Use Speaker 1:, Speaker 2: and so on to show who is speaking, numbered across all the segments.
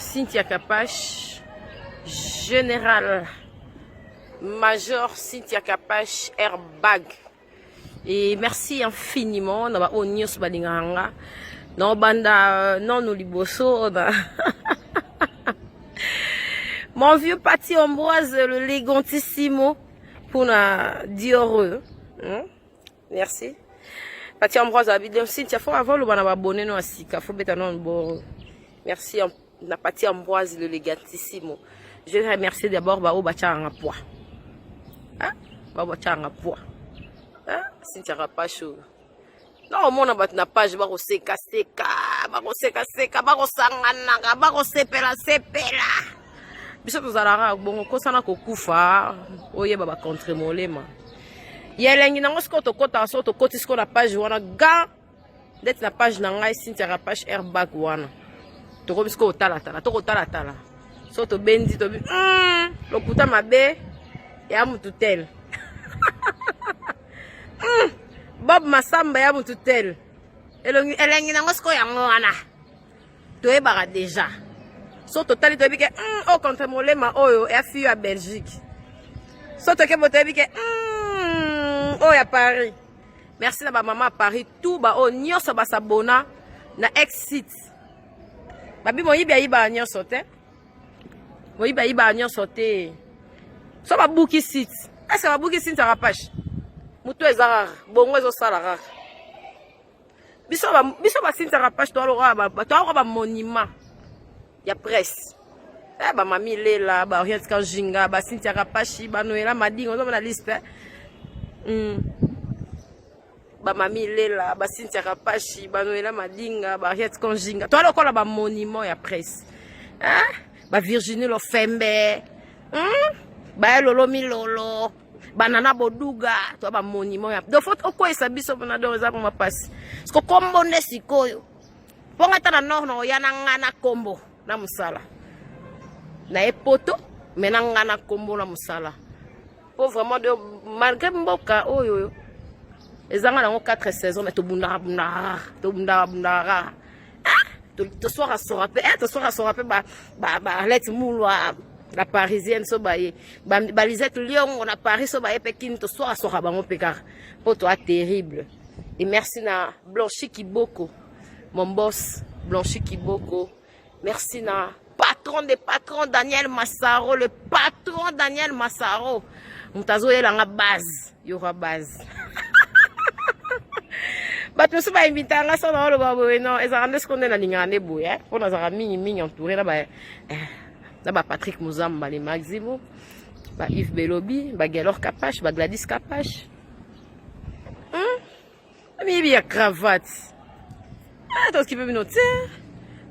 Speaker 1: Cynthia Kapash, Général Major Cynthia Kapash Airbag. Et merci infiniment na ba oyo nyonso balingaka nga. Na banda euh, nanu liboso na Mon vieux Patty Ambroise, le légantissimo pour na Dior. Hmm? Merci. Patty Ambroise abi donc Cynthia faut avant loba na ba abonné no asika faut beta non bo. Merci na Patty Ambroise le légantissimo. Je vais remercier d'abord ba oyo batiaka nga poids. Hein? Ba batiaka nga poids. Hein? Cynthia Rapacho. Na omona bato na page bakosekaseka, bakosekaseka, bakosanganaka, bakosepela-sepela. Biso tozalaka bongo kosana kokufa, oyeba ba contre molema. Ya elengi nango sikoyo tokɔtaka soko tokɔti sikoyo na page wana ga ndeti na page na ngai Cynthia Rapache airbag wana tokomi sikoyo kotalatala, tokotalatala so tobendi tobi lokuta mabe ya mutu tel Bob Masamba ya mutu tel elongi elengi nango sikoyo yango wana toyebaka déjà so totali toyebi ke oyo contre molema oyo ya fille ya Belgique so toke bo toyebi ke oyo ya Paris. Merci na bamama ya Paris tout baoyo nyonso basabona na ex site babi moyibi ayibaka nyonso te, moyibi ayibaka nyonso te. So babuki site, est-ce babuki Cynthia Rapache moto eza rare bongo ezosala rare. Biso biso ba Cynthia Rapache toaloka bamonument ya presse eh, bamami Lela, baoriente Kanjinga, baCynthia Rapashi, banoela Madinga, ozomona liste Bamami Lela, baCynthia Rapashi, banoela Madinga, baariette Kanjinga, toa lokola bamonument ya presse, eh? Bavirginie Lofembe, Bayalolo Milolo, banana Boduga, toa bamonument ya donc faut okweyisa biso mpona donc eza mwa mpasi siko kombo nde sikoyo mponga ata na nord na oya na nga na kombo na mosala na ye poto me na nga na kombo na mosala po vraiment de malgré mboka oyo ezanga nango 4 saison, mais tobundaka bundaka, tobundaka bundaka, toswaka mpe, toswaka mpe baarlette Mulwa la parisienne so baye, balisette Liongo na Paris so baye mpe kini, toswakaswaka bango mpe kaka mpo toa terrible. Et merci na Blanchi Kiboko, mon boss Blanchi Kiboko. Merci na patron des patrons Daniel Massaro, le patron Daniel Massaro, moto azoyelanga base yora base. Bato mosusu baimitanga so na oloba boye non, ezalaka nde siko nde nalingaka nde boye mpo nazalaka mingimingi entouré na ba na baPatrick Muzamba le Maximo, ba Yves Belobi, baGelor Kapash, baGladys Kapash, Miyibi ya cravate. Ah, tokipe bino te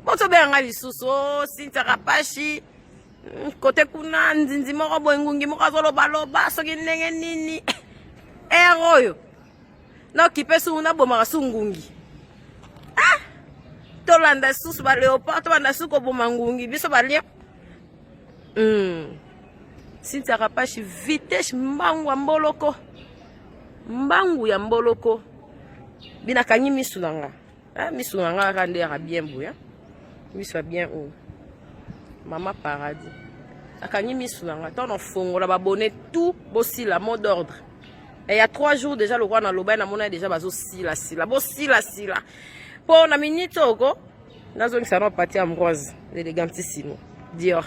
Speaker 1: bo tobenga lisusu o Cynthia Rapashi kote kuna nzinzi moko boye ngungi moko azolobaloba soki ndenge nini ere oyo naokipe su nabomaka su ngungi. Ah! Tolanda susu baléopard, tobanda su koboma ngungi biso balia Cynthia Rapashi vitesse mbangu ya mboloko, mbangu ya mboloko. Binakangi misu na nga, ah, misu na nga kaka nde yaka bien boye, misu ya bien oyo mama paradis akangi misu na nga ntango nafongola babone tout bosila mot d'ordre. E ya 3 jours déjà lokwa naloba namona déjà bazosilasila, bosilasila mpo na minute oko nazongisa na Pati Ambroise l'élégantissimo Dior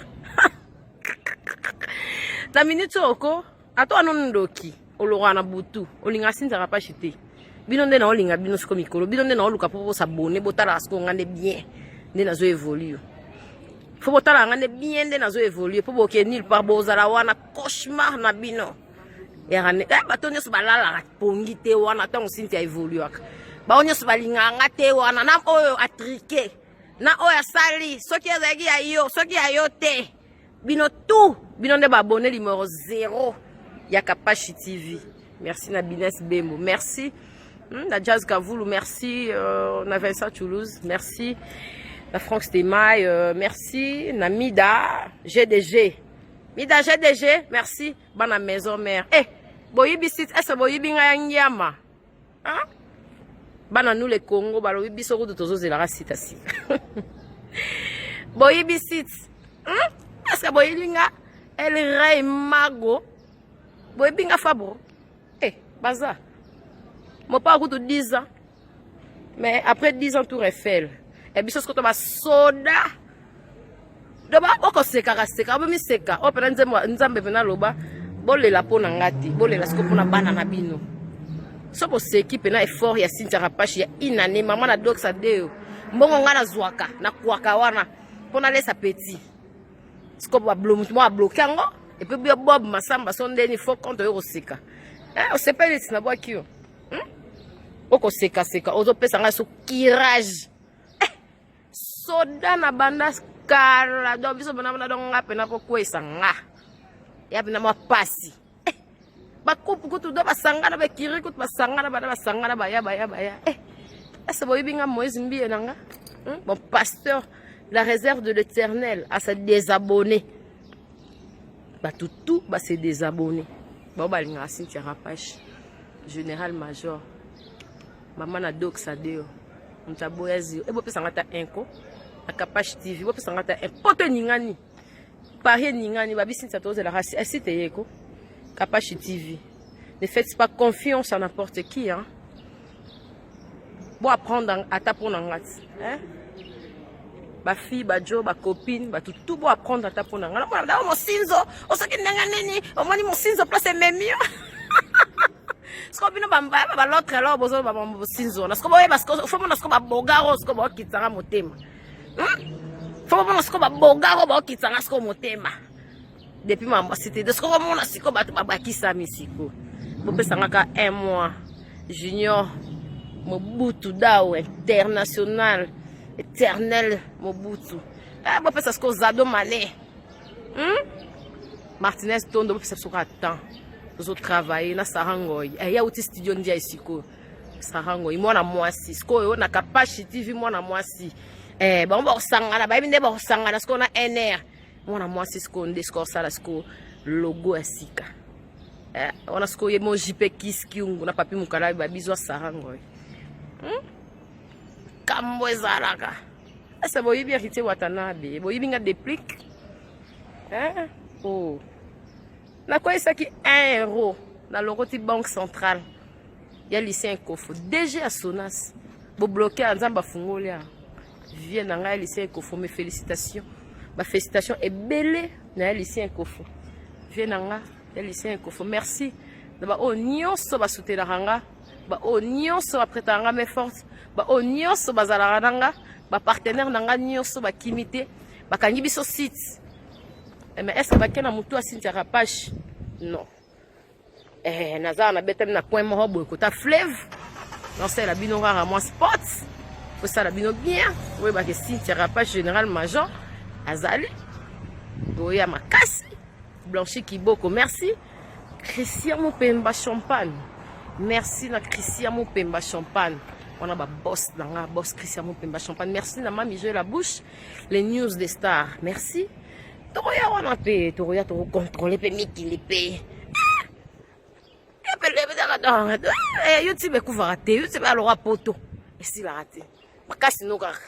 Speaker 1: na minute oko ata wana ndoki olongwaka na butu olinga Cynthia Rapashi te. Bino nde naolinga bino siko mikolo, bino nde naoluka mpo bosabone botalaka siko nga nde bien nde nazo évolue. Faut botalaka nga nde bien nde nazo évolue mpo boke nulle part, bozala wana cauchemar na bino. Eh, bato nyonso balalaka pongi te wana ntango Cynthia évoluaka, bango nyonso balingaka nga te wana na oyo atrike na oyo asali soki ezalaki ya yo soki ya yo te. Bino tout, bino nde baabonné numéro 0 ya Kapashi TV. Merci na Bines Bembo, merci na Jazz Kavulu, merci na Vincent Toulouse, merci na Franck Stemay, merci na Mida GDG, Mida GDG, merci bana maison mère. Eh, boyibi site ese boyibi ngai ya ngiama, ah? Bana nous le Congo balobi biso kutu tozozelaka site asika. Boyibi site. Est-ce que boyibi nga El Rey Mago? Boyibi nga Fabro? Eh, baza. Mopao kutu 10 ans. Mais après 10 ans tour Eiffel. Et biso sikoto ba soda. Do ba boko seka ka seka, bo mi seka. O pena nzembo nzambe pena loba bolela po na ngati, bolela siko pona bana na bino. So boseki pena effort ya Cynthia Rapache ya une année, maman na doxa deo. Mbongo nga na zwaka, na kwaka wana pona lesa petit. Siko ba blo mutu mo a bloquer yango et puis Bob Masamba so ndeni faux compte yo koseka. Eh, osepeli na bwaki yo. Okosekaseka ozopesa ngai so kirage eh, soda na banda kala donc biso bana bana donc nga pena kokwesa nga ya pena mwa pasi eh, bakupu kutu do basangana bakiri kutu basangana bana basangana baya baya baya eh, ese boyebi nga Moïse Mbiye na nga Bon pasteur la réserve de l'éternel à se désabonner bato tout ba se désabonner bao balingaka Cynthia Rapache général major mama na doxa deo moto aboya zio ebopesanga ata inko na Kapache TV bopesanga ata un poto eningani Paris eningani babi Cynthia tozelaka asite yeko Kapache TV. Ne faites pas confiance à n'importe qui hein. Bo apprendre ata mpona nga ti hein? Bafille bajo bacopine bato tout bo apprendre ata mpona nga namona dao mosinzo osoki ndenge nini omoni mosinzo place ememi yo siko bino balotre alors bozoloba mosinzo wana siko boyeba fo mona siko babogaro siko baokitanga motema fo mona siko babogaro baokitanga siko motema depuis mambo asite de siko bomona siko bato babakisami siko bopesanga ka un mois junior Mobutu dao international éternel Mobutu eh, bopesa siko Zado Mane Martinez Tondo bopesa biso kaka temps tozotravaille na Sarangoi eh, ya uti studio ndia sikoyo Sarangoi mwana mwasi sikoyo na Kapashi TV mwana mwasi eh, bango bakosangana bayebi nde bakosangana sikoyo na nr mwana mwasi sikoyo nde sikoyo osala sikoyo logo ya sika eh, wana sikoyo ye mo JP Kiskiungu na Papi Mukala babizwa Sarangoi Kambo ezalaka ese boyibi Héritier Watanabe boyibi nga déplique eh? Oh. Nakweyisaki 1 euro na lokoti banque centrale ya Lucien Kofo DG ya Sonas bobloke ya nzambe afungoli ya vie na ngai ya Lucien Kofo. Mes félicitations, bafélicitation ebele na ya Lucien Kofo, vie na nga ya Lucien Kofo. Merci na baoyo nyonso basutelaka nga, baoyo nyonso bapretaka nga main forte, baoyo nyonso bazalaka na nga, bapartenaire na nga nyonso bakimi te, bakangi biso site. Mais est ce que bake na motu ya Cynthia Rapache? Non. Eh, naza na betami na coin moko boye kota fleuve, nasalela bino kaka mwa sport kosala bino bien oyebake Cynthia Rapache général major azali boya makasi. Blanchi Kiboko, merci. Christian Mopemba Champagne, merci na Christian Mopemba Champagne wana ba boss na nga boss Christian Mopemba Champagne. Merci na Mami Joël la bouche les news des stars, merci. Tokoya wana mpe tokoya tokocontrole mpe mikili mpe YouTube ekufaka te, YouTube alokwa poto esilaka te makasi no kaka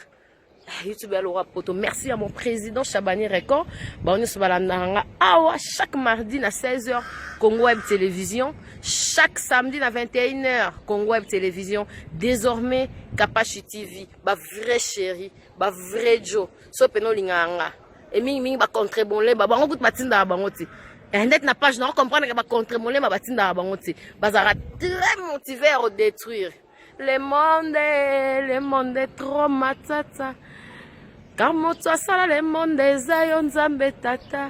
Speaker 1: YouTube alokwa poto. Merci à mon président Chabani Record, bango nyonso balandaka nga awa chaque mardi na 16h Congo Web Télévision, chaque samedi na 21h Congo Web Télévision, désormais Kapashi TV. Ba vrai chéri, ba vrai jo so pena olingaka nga e mingimingi bacontre bolemba bango kutu batindaka bango te. Ndeti na page na comprendre ke bacontre molema batindaka bango te, bazalaka très motivé ya kodétruire le monde. Le monde est trop matata car moto asala le monde eza yo nzambe tata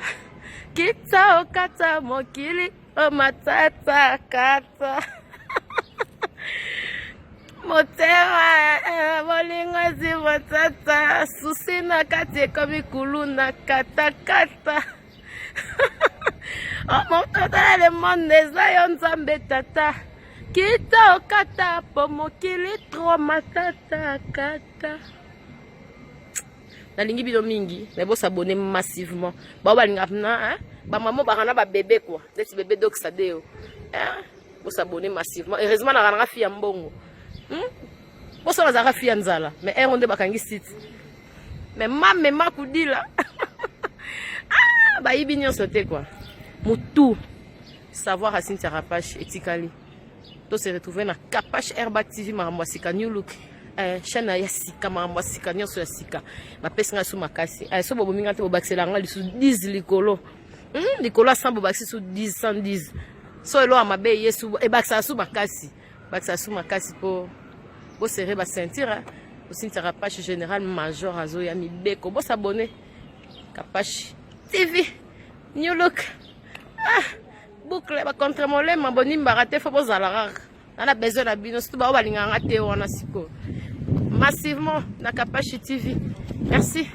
Speaker 1: kita okata mokili o matata kata motema bolingo ezi matata susi na kati ekomi kuluna katakata. Moto asala le monde eza yo nzambe tata kita okata po mokili tro matata kata. Nalingi bino mingi mais bosabone massivement bao balingaka na bamama baka na babebe kua neti bebe doksadeo, bosabone massivement. Heureusement naka nanga fi ya mbongo, Boso nazalaka fi ya nzala mais ero nde bakangi site. Mais mame makudila ah, bayibi nyonso te quoi. Mutu savoir ya Cynthia Rapache etikali. To se retrouver na Kapache Herba TV, makambo ya sika, new look. Chaîne ya sika, makambo ya sika, nyonso ya sika. Bapesi ngai su makasi. So bobomi ngai te, bobakisela ngai lisusu 10 likolo. Likolo ya 100, bobakisi su 10, 110. So eloko ya mabe ye su ebakisaka su makasi. Bakisaka su makasi po boserrer ba ceinture. Cynthia Rapache, général major azoya mibeko. Bosabonner Kapache TV, new look. Ah, boucle bacontre molema bonimbaka te, fo bozala kaka na besoin na bino, surtout bao balingaka nga te wana sikoyo massivement na Kapache TV. Merci.